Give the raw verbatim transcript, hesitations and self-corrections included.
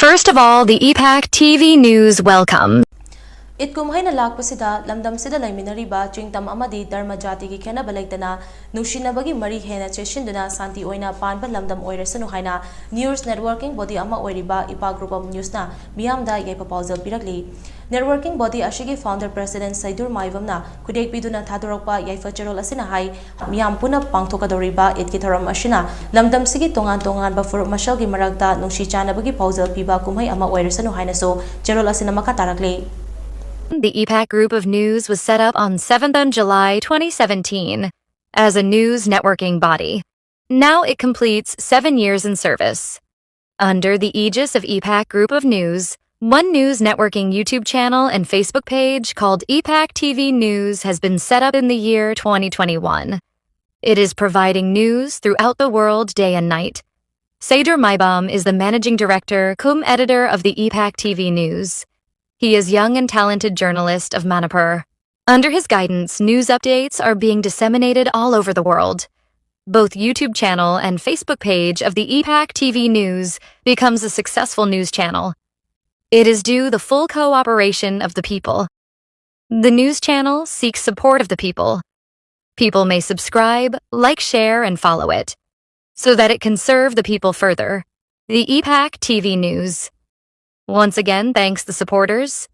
First of all, the E PAC T V News welcome. ꯏꯗ ꯀꯨꯝꯍꯩꯅ ꯂꯥꯛꯄꯁꯤꯗ ꯂꯝꯗꯝꯁꯤꯗ ꯂꯩꯃꯤꯟꯅꯔꯤꯕ ꯆꯤꯡꯇꯝ ꯑꯃꯗꯤ ꯙꯔꯃ ꯖꯥꯇꯤꯒꯤ ꯈꯦꯠꯅꯕ ꯂꯩꯇꯅ ꯅꯨꯡꯁꯤꯅꯕꯒꯤ ꯃꯔꯤ ꯍꯦꯟꯅ ꯆꯦꯠꯁꯤꯟꯗꯨꯅ ꯁꯥꯟꯇꯤ ꯑꯣꯏꯅ ꯄꯥꯟꯕ ꯂꯝꯗꯝ ꯑꯣꯏꯔꯁꯅꯨ ꯍꯥꯏꯅ news networking body ꯑꯃ ꯑꯣꯏꯔꯤꯕ ꯏꯄꯥꯛ Group of Newsꯅ ꯃꯤꯌꯥꯝꯗ ꯌꯥꯏꯐ ꯄꯥꯎꯖꯦꯜ ꯄꯤꯔꯛꯂꯤ꯫ Networking body ꯑꯁꯤꯒꯤ founder president ꯁꯩꯗꯨꯔ ꯃꯥꯏꯕꯝꯅ ꯈꯨꯗꯦꯛ ꯄꯤꯗꯨꯅ ꯊꯥꯗꯣꯔꯛꯄ ꯌꯥꯏꯐ ꯆꯦꯔꯣꯜ ꯑꯁꯤꯅ ꯍꯥꯏ, ꯃꯤꯌꯥꯝ ꯄꯨꯟꯅ ꯄꯥꯡꯊꯣꯛꯀꯗꯧꯔꯤꯕ ꯏꯗꯀꯤ ꯊꯧꯔꯝ ꯑꯁꯤꯅ ꯂꯝꯗꯝꯁꯤꯒꯤ ꯇꯣꯉꯥꯟ ꯇꯣꯉꯥꯟꯕ ꯐꯨꯔꯨꯞ ꯃꯁꯦꯜꯒꯤ ꯃꯔꯛꯇ ꯅꯨꯡꯁꯤ ꯆꯥꯟꯅꯕꯒꯤ ꯄꯥꯎꯖꯦꯜ ꯄꯤꯕ ꯀꯨꯝꯍꯩ ꯑꯃ ꯑꯣꯏꯔꯁꯅꯨ ꯍꯥꯏꯅꯁꯨ ꯆꯦꯔꯣꯜ ꯑꯁꯤꯅ ꯃꯈꯥ ꯇꯥꯔꯛꯂꯤ꯫ The E PAC Group of News was set up on seventh of July twenty seventeen as a news networking body. Now it completes seven years in service. Under the aegis of E PAC Group of News, One News Networking YouTube channel and Facebook page called E PAC T V News has been set up in the year twenty twenty-one. It is providing news throughout the world day and night. Seydur Maibam is the managing director cum editor of the E PAC T V News. He is young and talented journalist of Manipur. Under his guidance, news updates are being disseminated all over the world. Both YouTube channel and Facebook page of the E PAC T V News becomes a successful news channel. It is due the full cooperation of the people. The news channel seeks support of the people. People may subscribe, like, share, and follow it so that it can serve the people further. The E PAC T V News once again thanks the supporters,